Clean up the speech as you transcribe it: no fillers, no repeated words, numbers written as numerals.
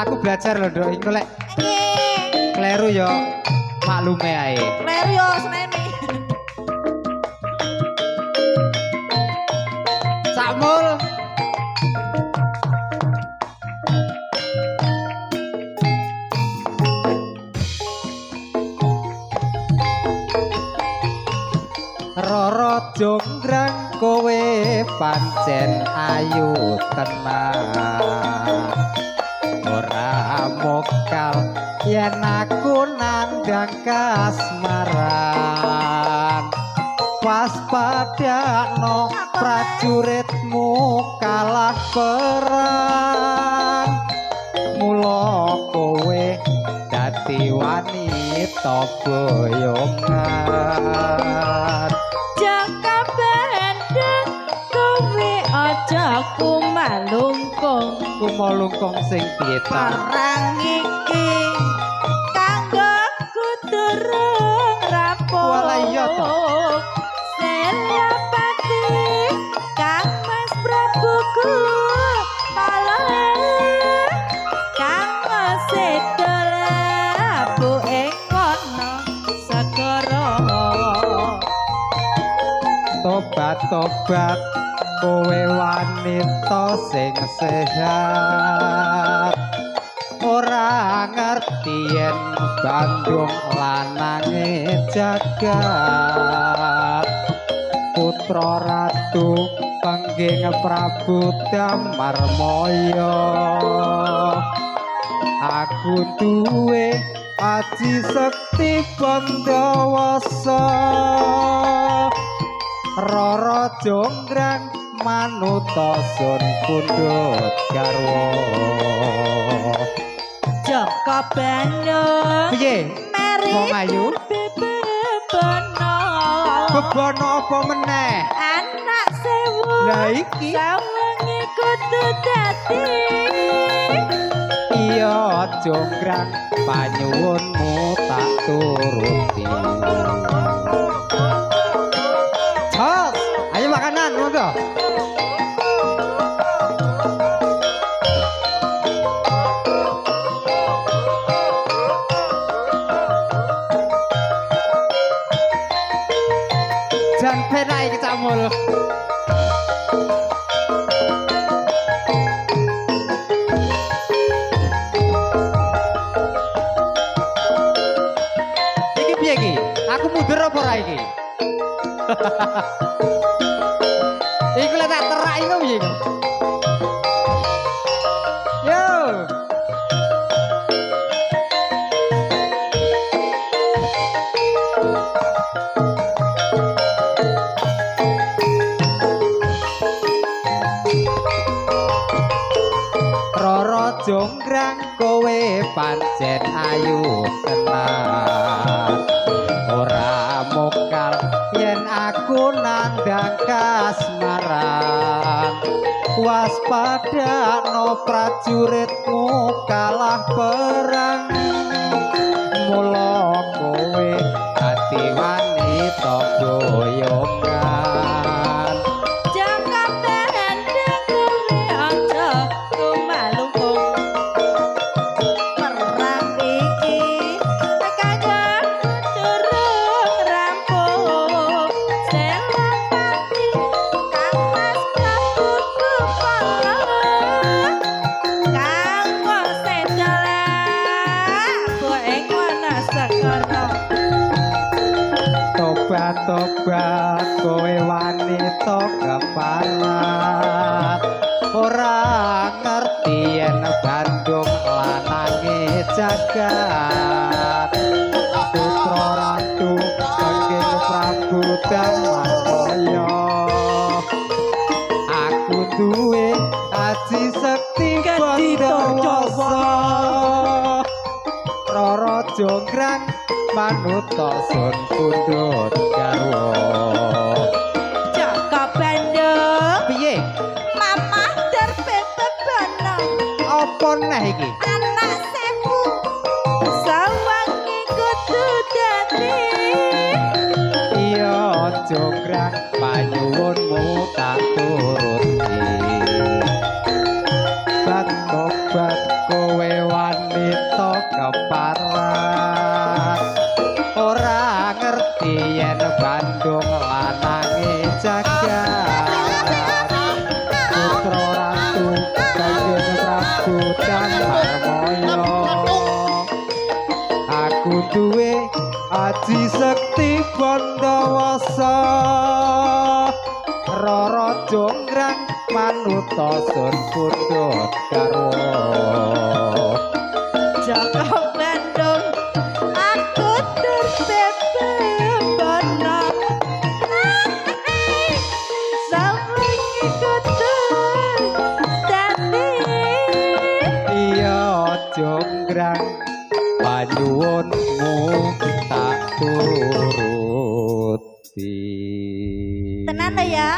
Aku belajar lho, Nduk. Iku lek Nggih. kleru ya maklume ae. Kleru yo seneni. Sakmul. Roro jonggrang kowe pancen ayu tenan. Ora mokal yen aku nandang kasmaran. Pas padakno prajuritmu kalah perang. Mula kowe dadi wanita boyongan. Jaka Bandung kowe aja kumalungkung. Kumalungkung sing piye ta? Perang iki kanggo durung rampung. Walah iya ta. Senapati Kang Mas Prabuku malah Kang Mas sedo labu ing kono segara. Tobat-tobat kowe wanita sing sehat. Ora ngerti yen Bandung lanange jagat. Putra Ratu Pengging Prabu Damarmaya. Aku duwe aji sekti Bandawasa. Roro jonggrang manuta sun pundhut garwa. Jaka Bandung Piye? Meri Wong ayu? bebana. Bebana apa meneh? Anak sewu. Lah iki sawengi kudu dadi. Iya jonggrang panyuwunmu tak turuti. Jos, ayo makanan monggo. Jan penak iki Cak Mul. Iki piye iki? Aku mundur apa ora iki? Iku lek tak terak iku piye iku? Yo. Roro jonggrang kowe pancen ayu tenan. Ora mokal yen aku nandang kasmaran. Waspadakno prajuritmu kalah perang. Mula kowe dadi wanita boyongan. Jaka Bandung kowe aja kumalungkung. Perang iki kanggo durung rampung. Senapati Kang Mas Prabuku pala. Kang Mas sedo labu ing wana segara. Tobat-tobat kowe wanita keparat. Ora ngerti yen Bandung lanange jagat. Putra Ratu Pengging Prabu Damarmaya. Aku duwe aji sekti Bandawasa. Roro jonggrang manuta sun pundhut garwa. Jaka Bandung Piye? Mamah terbebana. Apa neh iki? Anak sewu sawangi kudu dadi. Iya Jonggrang, panyuwunmu tak turuti. Bat tobat kowe wanita keparat, ora ngerti yen Bandung lanange jagat. Putra Ratu Kanjeng Prabu Damarmaya, aku duwe aji sekti Bandawasa. Rara Jonggrang, manuta sun pundhut garwa. Joko Bandung, aku terbebana. Sawengi kudu dadi. Iya Jonggrang, panyuwunmu tak turuti. Tenan to ya?